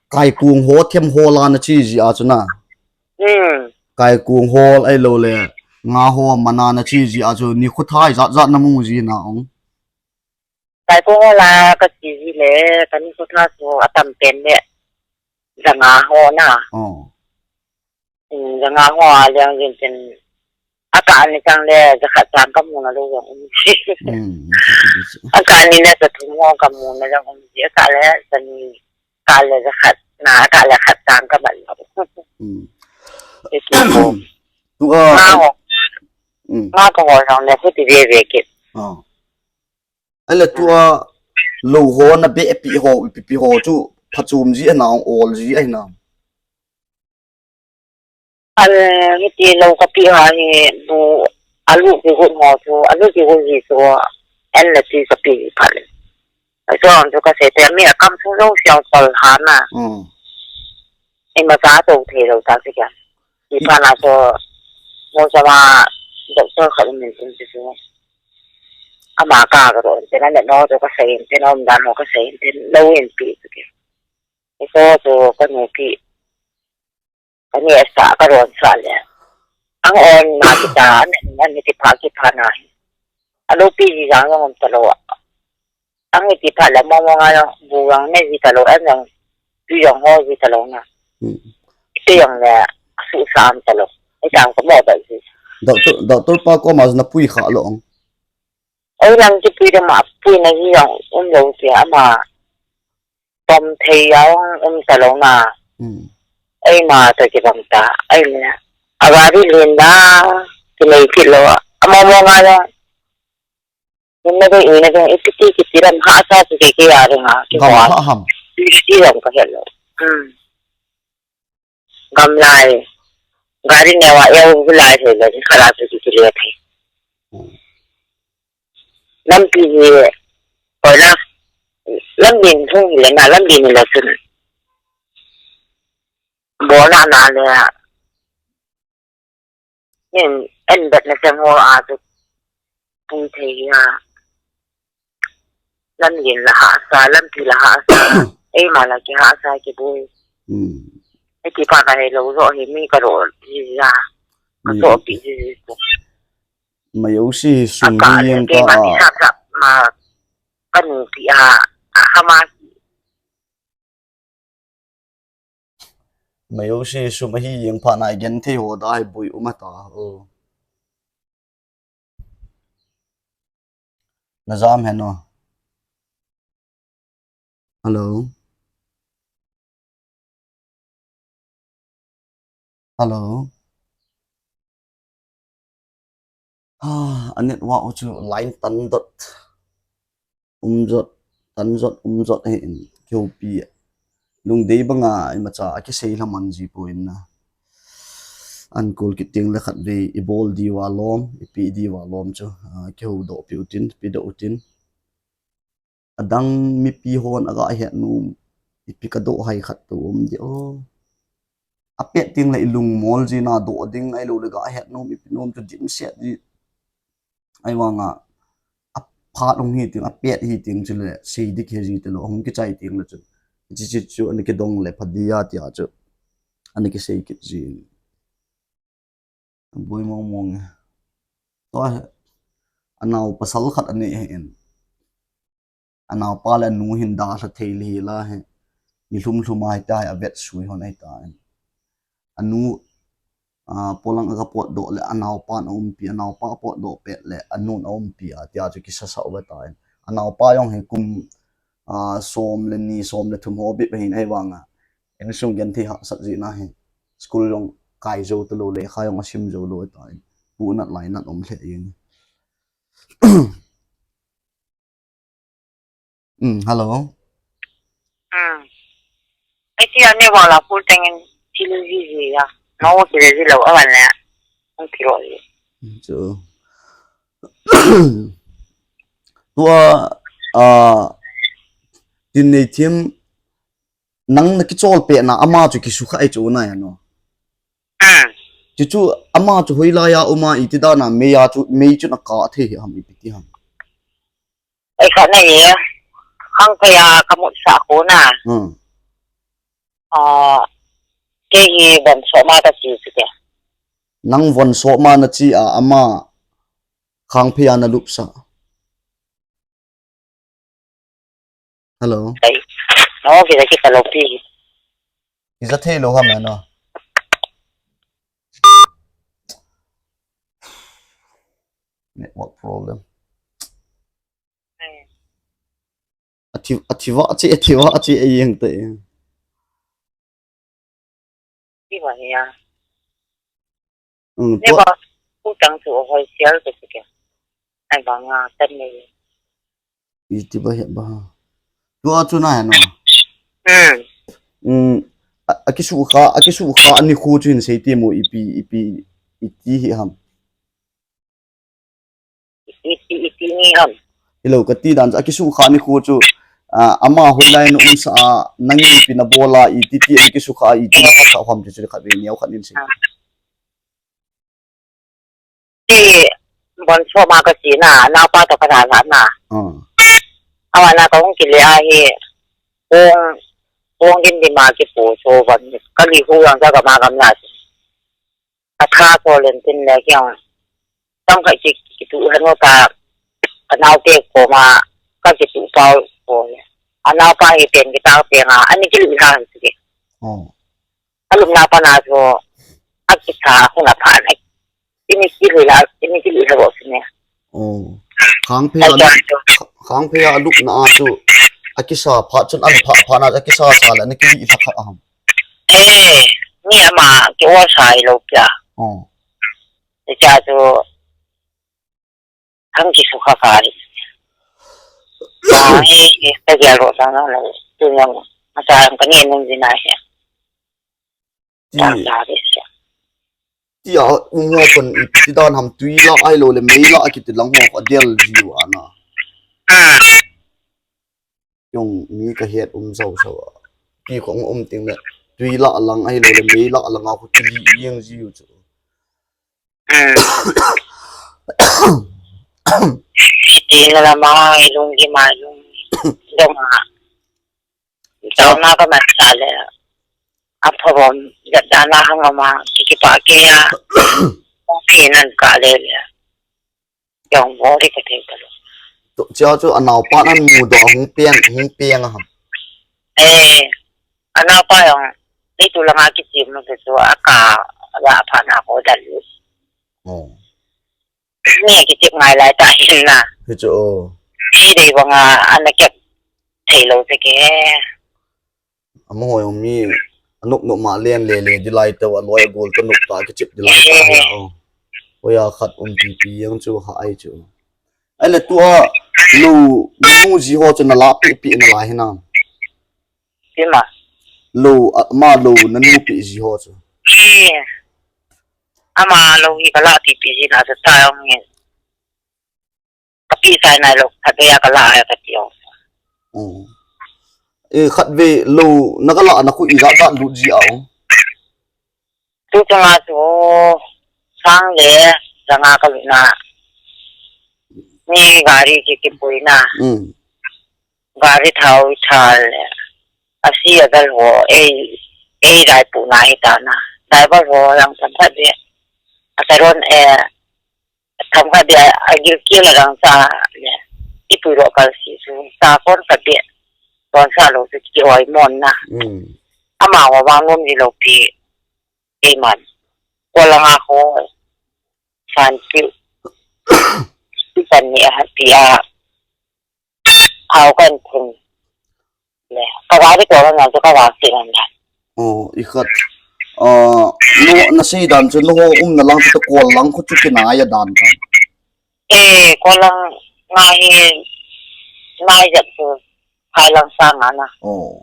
kaikung ho, them ho la na chi ji a chu na. Hmm. Kaikung ho, ahilou le, nga ho, mana na chi ji a chu, nikho tha ijat jat na mu ji na ong. Kaikung ho la ka chi ji le, ka nikho tha chu atam pen le, janga ho na. Oh. Hmm, janga ho a liang jin tin. Aka ani chang le, jakhat chang ka mu na lou jong um. Hmm, aka ani le, jathum ho ka mu na jong um. Aka le, jani, ka le jakhat, na, aka le khat chang ka man lou. Hmm. Eki ko. Tua, ma ho. Hmm. Ma ko ho jong le, huti ve ve kit. Ah. Ahile tua, lou ho na beh pi ho, ipi pi ho chu, phachom ji a na, ol ji a na. Al, hiti lou ka pi ha hi bu, alu ki gun ho chu, alu ki gun hi chu, en la ti ka pi pha le. Chu an chu ka sei te mi a kam chu lou siang pal ha na. Hmm. Ima cha to thei lou ta si ka. Ti pha na chu, mo cha ma, doctor khat min tin chu. Ama ka ka ro, te na le no chu ka sei, te no dan ho ka sei, te lou in pi chu ke. Iso chu ka nu pi. Ka neh sa, ka ron sa le. Ang on na kita, an, an ti pha, ki pha na hi. Alo pi ji jang jong um ta lou a. Ang ti pha le mo mo nga jong, bu jong ne ji ta lou, an jong, pi jong ho ji ta lou na. Hmm. Pi jong le, asu sa am ta lou. Ai jang ko mo ba ji. Doctor, doctor pa koma na pui kha lou ong. Oi lang kipui ding ma, pui na hi jong um lou ti ama. Tom thei jong um ta lou na. Hmm. Eima toh kibang ta, ei le. A gari len da, kinei kit lou a. Ama mo nga jong. Ina ding, ina ding, ipi ti kiti ram ha sa ti ke ke a ring a, ki Gam mo a. Ha ham. Ti ti jong ka he lou. Hmm. Gam lai, gari neo a eu lai thei le, khala chu ki kile thei. Lampi hi, koi la, lampi hung hi le na, lampi ni la chun. Bo na na le, nin, en bet na chang ho a chu, pung thei hi a. Lamlen la hahsa, lampi la hahsa. Eima la kihahsa kiboi. Hmm. Hiti pa ka hei lou jo hi mi ka ro ji ja. Ka mi, to pi ji ji ko. Mai o si sum aka hi le yang ke ka ma a. Ti sap sap ma ka nu pi a. A ha ma. Mai o si sum hi yang pa na gen thei ho da hi bui um a ta. Oh. Na jam hen o. Hello. Hello. Ha, a network u chu line tan dot. Um jot, tan jot, um jot hi in. Keu pi. Lungdei banga imacha akisei lha man ji poi na. An kol kit teng le khat vei i bol diu a lom, i pe diu a lom chu, ah, kihou doh pi utin, pe doh utin. Adang mipi hon aga het nom, ipi ka doh hai khat to um di o. A pet teng le i lung mol ji na doh ding ahilou le ga het nom, ipi nom chu dimset di. Ahivanga, a phat hung hi teng, a pet hi teng chule, sei dik he ji te lou, hung kichai teng le chu. Chi chi chu, ani kidong le, pha di a tia chu. Ana kisei kit jin. Boi mong mong e. Tua hi, anao pasal khat anei ahin. Anaopa le anu hin dalha thei le hila hi. Ni lhum lhum a hitia hi avet sui hon ahitan. Anu, ah, polang aga potdoh le anaopan aumpi, anaopa potdoh pet le anun aumpi a, tia chu kisasa uve tan. Anaopa jong hi kum, ah, som le ni, som le thum ho bep ahin ahivanga. Insung genthei hahsat jeh in ahi. School jong kai jou talou, lekha jong asim jou lou ahitan. Pu nat lai nat um lheh jeng. Hmm, hello. Hmm. Eti ane wala full tengin thil ji ji ya. No thil ji lo awan le. Ang thil ji. Hmm, chu. Tua, ah, tin nei thim nang na kichol pet na ama chu kisukha ai chu na ya no. Hmm. Chu chu ama chu hoilai a uma iti dan a mei a chu mei chu na ka thei hi ham ipi ti ham. Ei kha na ye. Khang kaya kamut sa ko na. Hmm. Ah, kei hi von soma ka chi chu ke. Nang von soma na chi a ama khang phei a na lupsa. Hello. Ai. No, kisa kisa lo pi. Kisa thei lo ham no. Network problem. Ai. Athi, athi va chi, athi va chi, a yeng te. Ti va ya. Hmm, ne tua ba, u tang chu hoi sial te ke. Ai ba nga tan ne. Iti ba he ba. Tua chu na no. Hmm. Hmm. A, akisu kha, akisu kha ani khu chu hin sei ti mo ipi, ipi, iti hi ham. Iti, iti ni ham. Hello, kati dan, akisu kha ni khu chu, ah, ama hoilai na umsa a, nang ipi na bola, iti ti, akisu kha, iti na sa ham chu chu khat ve niau khat nin sei. Ah. Ti von soma ka chi na, na pa to ka na na. Ah. Awa na ka hung kile a hi, kong, kong din di ma ki po so von, ka li hu yang sa ka ma kam na. Ka tha so len tin le kiang. Tam ka ki, ki tu han ka, ka nau te ko ma, ka ki tu pau ko le. Anau pa hi pen ki tau pe nga, ani ki li ha hi ki. Oh. Alum na pa na so, a ki tha ko na pa na. Ini ki li la, ini ki li la bo si ne. Oh. Khang phei a, khang phei a lup na a chu. Akisa pha chun an pha pha na akisa sa la na ki li la kha ham. Eh, ni ama ki wa sa i lo kya. Oh. Ti cha chu. Khang ki su kha kha ri. Ba hi, hi, ta gel ro sa na la. Tu yang, ma sa yang ka ni nung ji na hi. Ti, ta sa ri sa. Ti a, um ho kon i ti dan ham tui la ai lo le mei la a ki ti lang ho a del ji wa na. Ah. Yong mi ka het um zau zau a. Ti kong um ting le tui la lang ai lo le mei la lang a khu ti li yang ji u chu. Ti na la ma, i lung ki ma lung. Dong a. Dong na ka ma sa le. A pha bom, jat da na hang ma, ki ki pa ke ya. Ong pi nan ka le le. Dong bo ri ka te ka lo. To, chia chu anau pa nan mu do hung piang, hung piang a ham. Eh, anau pa yong, ni tu la nga ki ti mu ke chu a ka, la pha na ko dal. Oh. Ni ki tip ngai lai ta hin na. Hi chu, oh. Hi dei banga ana kep thei lo te ke. Amaho jong mi anop nop ma len le le di lai teu a loi a gol to nop ta ki chip di lai ta hi a, oh. Hoiya khat um pi pi jong chu ha ai chu. Ai le tua lou nu ji ho chu na la pi pi na la hi na. Tima. Lou, a, ma lou na nu pi ji ho chu. Hi. Ama lou hi ka la pi pi ji na sa ta jong hi. Ka pi sai nai lou, khat ve a ka la a ka ti jong. Mm. E, khat ve lou, na ka la na khu i la ka lut ji a jong. Tu changa chu, sang le, sanga ka lut na. Ni gari ki ki pui na. Mm. Gari thau i thal le. A si a dal ho, ei, Ei, dai pu na hi ta na. Dai ba ho yang tam khat de. A ta ron, eh, tam khat de, a gil ki la dang sa le. I pu ro kal si su. Sa kon khat de. Kon sa lo su ki oi mon na. Mm. Ama wa wang lom ni lo pi. Ei man. Ko la nga ho. San ki. San ni a ha ti a. Hau kan thun. Le, ka gari ko na, ka gari si na. Oh, i khat. Ah, no, na sei dan chu no ho umna lang chu Kol lang khu chu kinai a dan ta. Eh, Kol lang nga hi nai jat chu kai lang sa nga na. Oh.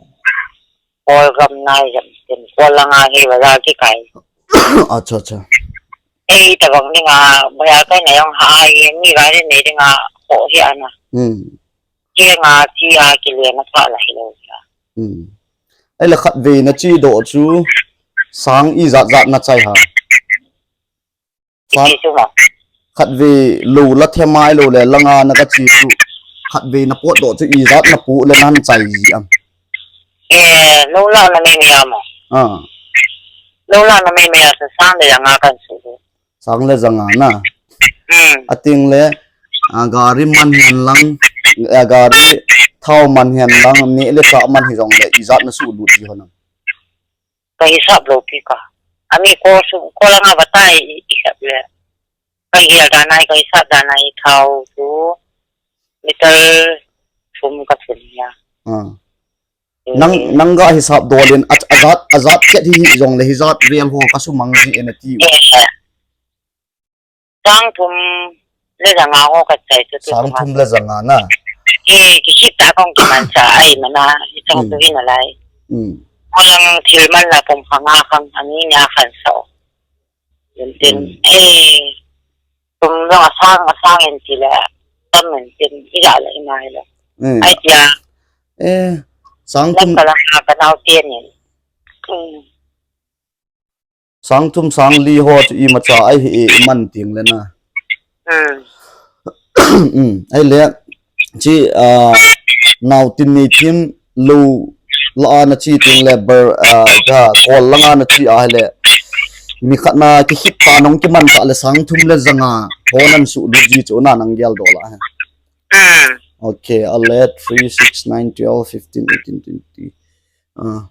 Kol gam nai jat tin Kol lang nga hi ba ja ki kai. Acha, acha. Eh, ta bang ni nga ba ya kai na yong ha ai ni ga ni ni nga ko hi ana. Hmm. Ke nga chi a ki le na pha la hi lo ya. Hmm. Ai la khat ve na chi do chu sang i jat jat na chai ha. Sang, khat ve lo la them ai lo le la nga na ka chi chu. Khat ve na pot do chu i jat na pu le nan chai ji am. Eh, lo la na me me am. Ah. Lo la na me me a sa sang le ya nga kan su. Sang le ja nga na. Hmm. Ating le, a, gari man hian lang, a, gari thau man hian lang, ni le ka man hi jong le, i jat na su lut ji ho na. Ka hisap lo pi ka. Ami ko su, ko la nga batai i, i sap le. Ka hi da nai, ka hisap da nai thau su. Meter sum ka sun ya. Ah. Nang, nang ga hisap dol in, a, a jat, a jat ket hi hi jong le hi jat vel ho ka sumang ji en a ti u. Eh. Sang thum le ja nga ho ka chai chu tu. Sang thum le ja nga na. Eh, ki khit ta kong ki man cha ai mana, i chang tu hin alai. Mm. Ko lang thil man la pom kha nga khang ani nya khan so. Yen tin, eh, tum jong a sang, a sang en ti le, tam en tin, i la le i nai le. Mm. Ai tia. Eh, sang thum. Ka la ka nau tien ni. Mm. Sang thum sang li ho chu i ma cha ai hi e, i man ting le na. Mm. Mm, ai le, chi, ah, nau tin ni tin lo la ana chi ting le ber, ah, ga Kol lang ana chi a le. Mi khat na ki khit ta nong ki man ta le sang thum le ja nga ho nan su lu ji chu na nang gel do la ha. Mm. Okay, a le three, six, nine, twelve, fifteen, eighteen, twenty. Ah.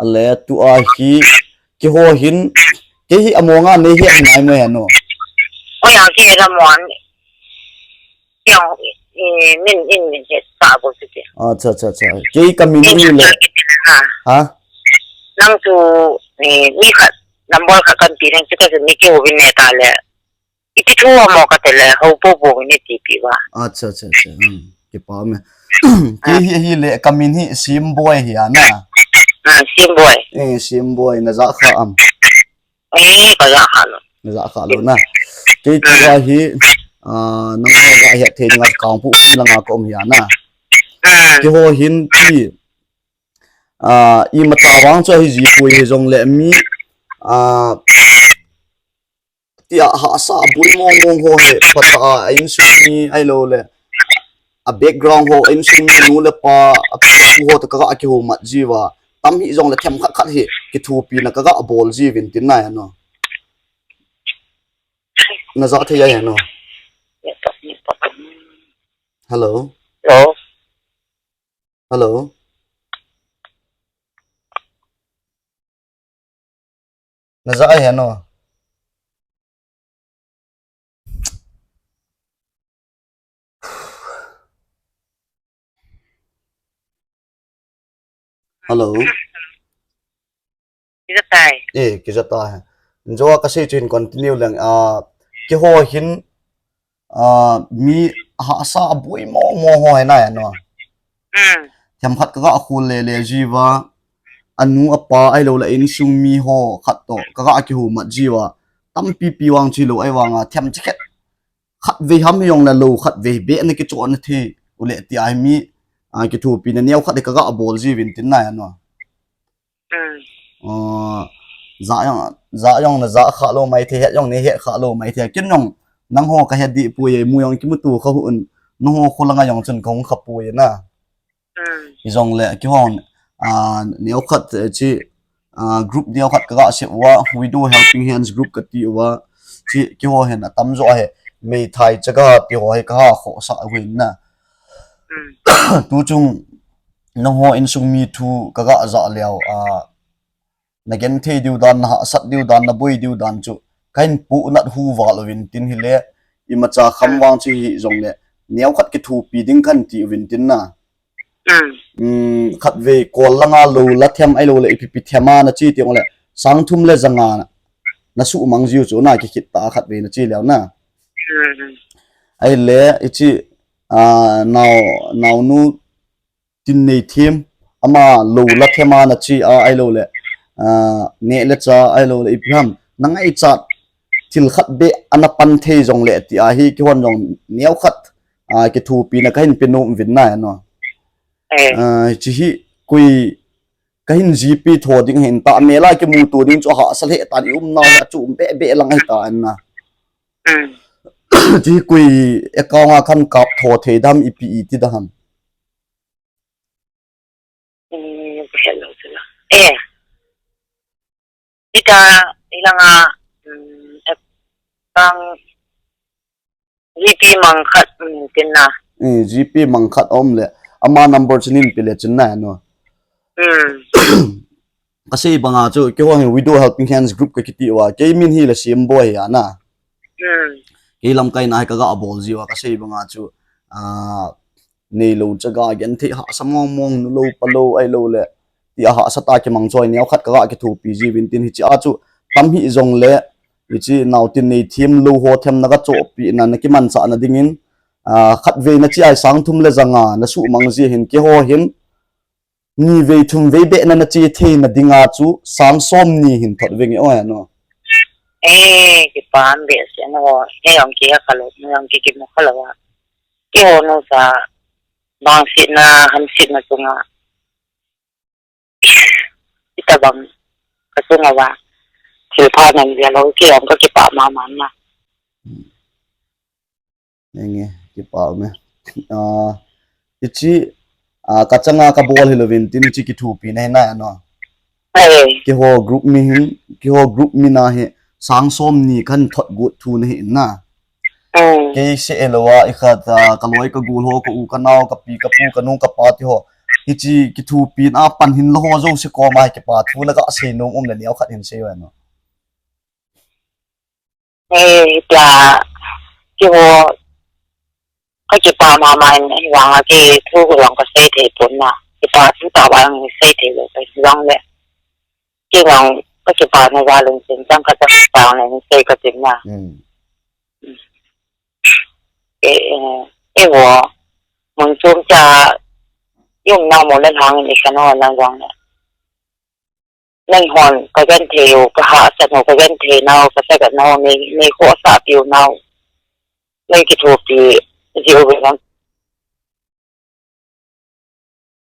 A le tu a hi, ki ho hin, ki hi a mo nga nei hi a hi nai mo he no. O ya ki he la mo an. Yang, eh, min in min he sa bo si ke. Acha, acha, acha. Ki ka min in le. Ha? Ha? Nang tu, eh, mi khat, number khat kan pi nang tu ka ni ki ho bin ne ta le. Iti thu a mo ka te le, ho po po ni ti pi wa. Acha, acha, acha. Hmm. Ki pa me. Ki hi, hi le, ka min hi Sim Boy hi a na. Ah, Sim Boy. Eh, Sim Boy, na ja kha am. Eh, ka ja kha lo. Na ja kha lo na. Ki tu a hi, ah, nang ho ja hi a the nga kang pu ki la nga ko om hi a na. Hmm. Ki ho hin ti, ah, i ma ta wang chu hi ji pui hi jong le mi, ah, Tia hahsa bui mong mong ho he, phat a, a insung mi ai lo le. A background ho, a insung mi nu le pa, a pi pu ho to ka ga kiho mat ji va. Tam hi jong le them khat khat hi, kithupi na ka ga bol ji vin tin nai ano. Na ja thei ai ano. Hello? Hello? Hello? Na ja ai ano. Hello. Kija tai. Eh, kija tai. Jo ka sei chin continue leng. Ah, kiho hin, ah, mi hahsa bui mong mong ho he nai ano. Hmm. Them khat ka ga khul le le ji va. Anu apa ai lo le insung mi ho khat to ka ga kiho mat ji va. Tampi pi vang chi lo ai vang a them chi khat. Khat vei ham hi jong le lo khat vei be na kicho na thi. U le ti ai mi, ah, kithupi na neo khat ka ga bol ji vin tin nai ano. Hmm. Ah, ja jong, ja jong na ja kha lo mai the, het jong ne het kha lo mai the. Kin jong, nang ho ka het di pui e, mu jong kimu tu kha hun, nang ho khu langa jong chun ka hung kha pui na. Hmm. I jong le, ki hon, Ah, neokhat, eh, chi, ah, group neokhat kaga sep uva, Widow Helping Hands group kati uva, chi, keiho hin atamjo hi, meithai chaga tiho hi kaha khohsah uvin na. Tuchung, nangho insung mi thu kaga ja leu, ah, nagenthei diu dan, nahahsat diu dan, naboi diu dan chu, kahin puhnat hu val uvin tin hile, imacha kham vang chu hijongle, neokhat kithopi ding kahin ti uvin tin na. Khatvei kol langa lou la them ahilouleh ipi ipi thema nache teng uleh, sang thum le janga nasuhmang jiu chu na, kikhit tah a khatvei nache leu na. Ahile, ichi, ah, nao, naonu tin nei them, ama lou la thema nache a ahilouleh, ah, neh le chah ahilouleh ipi ham, nangaichat thil khat beh ana pan thei jongle ti ahi, keihon jong neokhat, ah, kithopina kahin pe nom uvin na, no. Hiche hi koi kahin GP tho ding ahin, tahmel a kimuto ding chu ahahsa lheh tan, i umnau hi achom behbeh lang ahitan na. Hiche hi koi account a kahin kap tho thei dem, ipi iti dem? Ita, ilanga, GP mang khat, tin na. GP mang khat aum le, ama number chu nin pe le chun na, no. Kasei banga chu, keiho hi Widow Helping Hands group kakiti uva, kei min hi la Semboi ahi na. Kei lamkaina hi kaga bol jiuva, kasei banga chu, ah, neilou chaga genthei hahsa mong mong, nu lou pa lou ahilouleh, ti ahahsa tah a kimang chu neokhat kaga kithopi jiuvin tin, hiche a chu tam hijongle, hiche nao tin nei them lou ho themna kachohpeh na, nakimanchah na dingin, ah, khatvei nache a hi sang thum le janga nasuhmang ji hin, keiho hin nivei thumvei beh na nache theina dinga chu sang somni hin thot venge, o, no. Kipah behseh na, o, kei jong kei khalou, kei jong kei kimu khalou a. Keiho nusa, vangsetna, hamsetna chunga, itobang kachunga va thilpha nang jeh a lou, kei jong kakipah mama na. Enge, kipah ume. Ah, hiche, ah, kachanga kabol hilouvin tin, hiche kithopina hi na, no. Keiho group mi hin, keiho group mi na hi sang somni kahin thot got thu nahi na. Kei seh hilou a, ikhat a, kaloi kagol ho, ka u kanao, kapi kapu, kanu kapa tiho, hiche kithopina a pan hin lou ho jouse koma hi kipa thu naga sei nom um le, neokhat hin seiyu, no. Hitia, keiho, kakipah mama in, ahivanga kei thu jong kasei thei pon na. Kipah thu tah vang sei thei lou, kei jong le, kei jong kakipah na jal in, chang khat chang khat in sei katin na. Eiho, mun chom cha, i umnau mun le lhang in, i kanu na jong le, nanghon kagenthei u, kahahsat u, kagenthei nau, kasagat nau, nei, nei khohsah piu nau, nei kithopi jiu vin lang,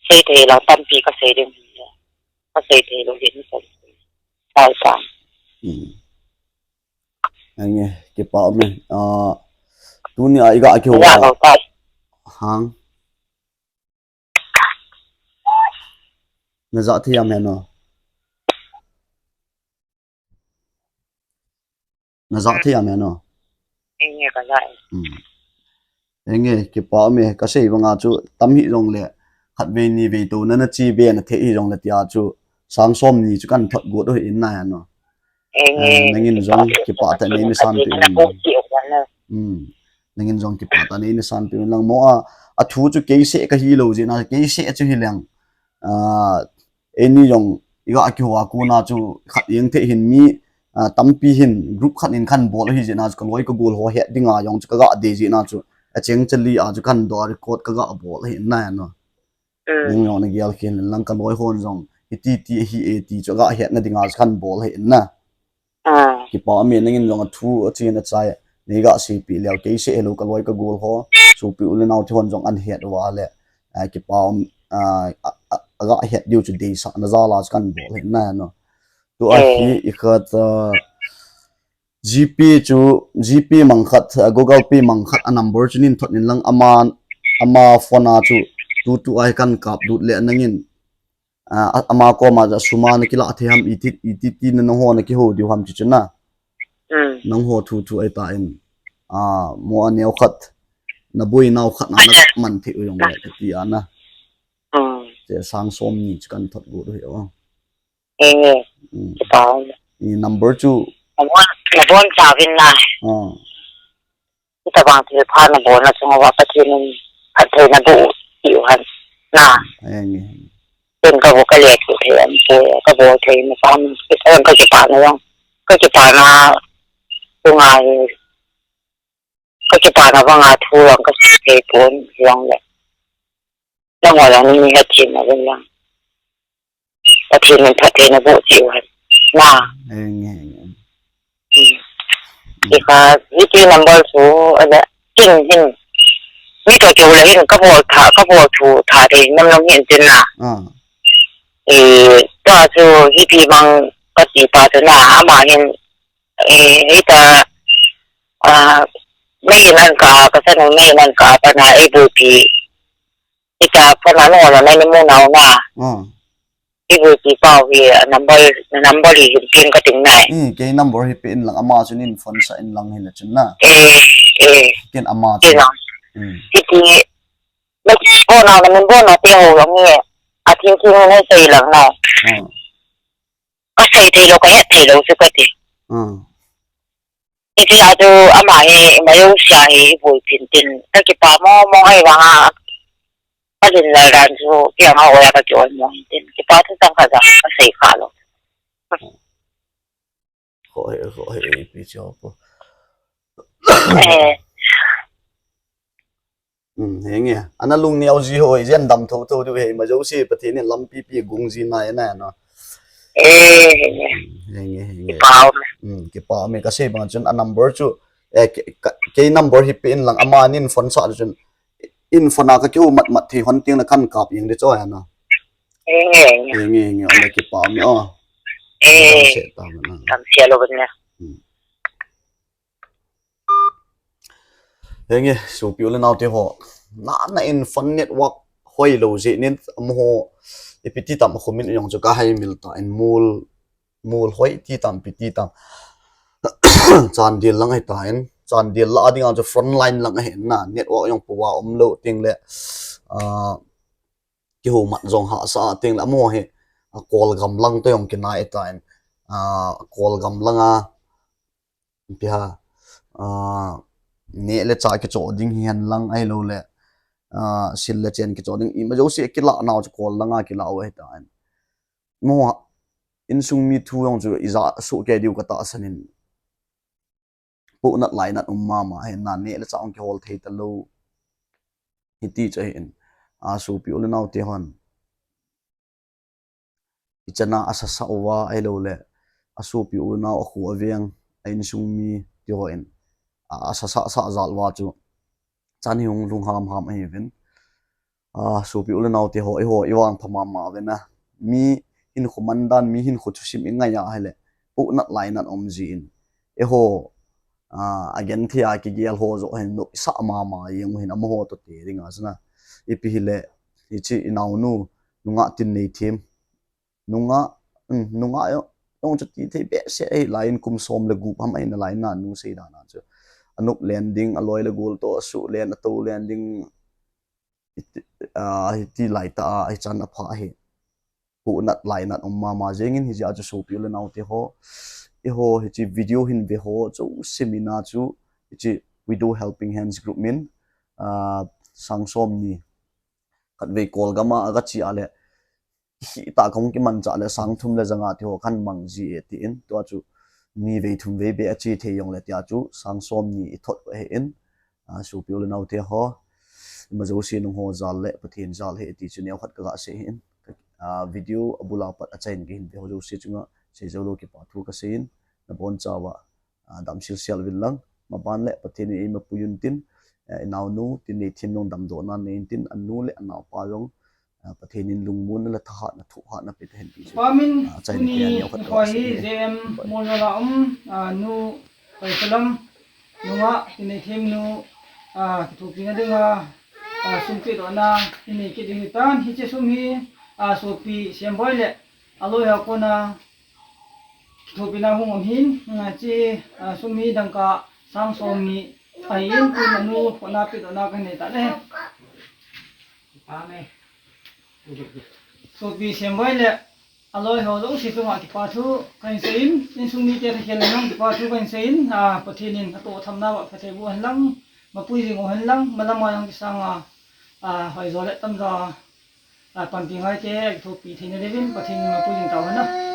sei thei lang tampi kasei ding, kasei thei lou ding, sai sa. Enge, kipah ume. Ah, tunia iga kihou a, hang. Najah thei am heno? Najah thei am heno? Enge, kajah e. Enge, kipah ume, kasei banga chu tam hijongle, khatvei nivei touna nache be nathei hijongle tia chu, sang somni chu kahin thot got u ahi na, heno. Nangin jong kipah tah in neina sanpeh in. Nangin jong kipah tah in neina sanpeh in lang mo a, athu chu keiseh kahilou jeh na, keiseh chu hileng. Ah, eini jong iga kihou a kona chu khat jeng thei hin mi, ah, tampi hin group khat in kahin bol ahi jeh na chu kaloi kagol ho het dinga jong chu kaga dei jeh na chu acheng chali a chu kahin doh a record kaga bol ahi na, heno. Ning jong nagel kit in lang, kaloi hon jong hiti ti ahi e ti chu aga hetna dinga chu kahin bol ahi na. Kipah ume, nangin jong athu achen achai neiga seipeh leu, keiseh hilou kaloi kagol ho, sopi u le nao te hon jong ahin het uva le, ah, kipah um, ah, a, a, aga het diu chu deisahna jal a chu kahin bol ahi na, heno. Tua hi ikhat, ah, GP chu, GP mang khat, ah, Google Pay mang khat a number chu nein thot in lang, ama, ama phone a chu tutua hi kahin kaplut le nangin, Ah, a-, ama koma ja sum a na kilah thei ham, iti, iti, iti na nangho na kihou diu ham ti chu na. Hmm. Nangho thu thu ahi tan. Ah, mo a neo khat, na boinau khat na na man thei u jong le, kati a na. Hmm. Che sang som ni chu kan thot got u hi o. Eh, hmm. Kipa. I number chu. Na bon, na bon cha vin na. Ah. Hitabang thilpha na bolna chunga Pathen in phattheina boh u hen. Na. Henge. Ken ka bol ka le thei ampoi, ka bol thei na pam, ka kipana jong. Ka kipana chunga hi. Ka kipana vanga thu jong ka sei thei pon jong le. Nangho jong ni hethem na vin lang. Pathen in phattheina boh cheh u hen. Na. Henge, henge. Hmm. Ikha, hiti number chu, ala, kin hin. Mi toh keu le hin, ka bol tha, ka bol thu tha thei nam nam hin tin na. Ah. Eh, tua chu hiti bang ka ti pa chu na, ama hin, eh, hita, ah, mei nan ka, ka sanu mei nan ka, pa na, eh, bu pi. Hita phone a nung a nai ni mu nau na. Ah. Ibu pi pau hi, a number, number hi hin pin ka ting nai. Hmm, kei number hi pe in lang ama chun in phone sah in lang hi le chun na. Eh, eh. Ken ama chun. Ken lang. Hmm. Hiti, na phone a na min bo na te ho lang ni. A thing thing ni sei lang na. Ah. Ka sei thei lou, ka het thei lou chu ka ti. Hmm. Hiti a chu ama hi, ima jouse a hi, i boipin tin. Ka kipa mong mong ahi vang a, ka lin lal dan chu, kiang a oi a ka ki oi mong tin. Kipa thu tang khat jong, ka sei kha lou. Kho he, kho he, ipi chu po. Eh. Hmm, henge. Ana lungneo ji ho, ijeh inem dam tho tho diu he, ima jouse Pathen in lampi pi gong ji nai na no. Eh, henge. Hmm, henge, henge. Kipa um e. Hmm, kipa um e, ka sei bang chun a number chu, eh, ke, ka, kei number hi pe in lang ama nin phone sah chun, in phone a ka kihou mat mat thei hon teng le kan kap jeng di chu ahi na. Henge, henge. Henge, henge, ole kipa um e o. Eh. Dam se ta na. Dam se lou ban na. Hmm. Henge, sopi u le nao te ho. Na, na in phone network hoi lou jeh in, amaho, ipi ti tam a comment jong chu ka hai mil ta in mol, mol hoi ti tam, pi ti tam. Chandel lang ahi tan, Chandel lah a ding a chu front line lang ahi na, network jong po a um lou teng le, ah, kihou mat jong hahsa teng le, amaho hi, ah, Kolgam lang toh jong kinai tan, ah, Kolgam lang a, Ipi ham, ah, neh le chah kichoh ding hihen lang ahilou le, ah, sil le chen kichoh ding, ima jouse kilah nau chu Kol langa kilah u ahi tan. Mo, insung mi thu jong chu ija soh kei diu ka tahsan in. Pohnat lainat um mama ahi na, neh le chah jong kihol thei talou. Hiti chu ahin, a sopi u le nau te hon. Ichan a asasa uva ahilou le, asopi u nau akhu aveng, a insung mi ti ho in, a, asasa sa jal uva chu, chan hi hung lhung ham ham ahi uvin. A, sopi u le nau te ho, eiho, i vangpha mama uvin a. Mi hinkho mandan, mi hinkho thusim i ngai a ahile, pohnat lainat um jin. Eiho, a, agenthei a kigel ho joh hin nopsah mama jeng u hin amaho toh te ding a chun a. Ipi hile, hiche i naonu, nungah tin nei them. Nungah, um, nungah jong, jong chu ti thei behseh ahi lai in kum som le gup ham ahi nalai in nanu sei dan a chu. Anop len ding, aloi le gol toh, asuh len, atou len ding, iti, a, hiti lai tah a, hichan apha ahi. Pohnat lainat um mama jeng in hijeh a chu sopi u le nau te ho. Eiho hiche video hin ve ho jouse min a chu hiche Widow Helping Hands Group min, a, sang som ni. Khatvei Kolgam a aga che a le. Hita kahung kimanchah le sang thum le ja nga ti ho kahin mang ji e tin. Tua chu ni vei thum vei beh a che thei jong le tia chu sang som ni i thot u ahi in. A, sopi u le nau te ho, ima jouse nangho jal le Pathen jal ahi ti chu neokhat kaga sei ahin. A, video abul a pat achaina kahin ve ho jouse chunga, sei jou lou kipa thu kasei in, nabonchauva, a, damsel sel uvin lang, maban le Pathen in eima pui un tin, a, i naonu, tin nei them jong damdohna nei in tin, anu le anaopa jong, a, Pathen in lungmonna le thahatna, thohhatna pe tahen ti chu. Pa min, a, achaina tuni, kahin neokhat kaga sei ahi. J M Moljola um, a, nu, Pai Salam, nungah, tin nei them nu, a, kithopina dinga, a, sum pedohna, tin nei kit ding ahitan, hiche sum hi, A, sopi Siamboi le aloi ho kona kithopina hung um hin, a, chi, a, sum hi dangka sang som ni ahin, tun anu photna pedohna kanei tale. Sopi Siamboi le aloi ho jouse chunga kipa thu kahin seiyin, insung mite thakhel le jong kipa thu kahin seiyin, a, Pathen in atoh thamna uva phatthei boh hen lang, mapui jing u hen lang, malam a jong kisanga, a, hoijo le tamjo a, a, panpi ngaite, kithopi theina diuvin Pathen in mapui jing tau hen lang.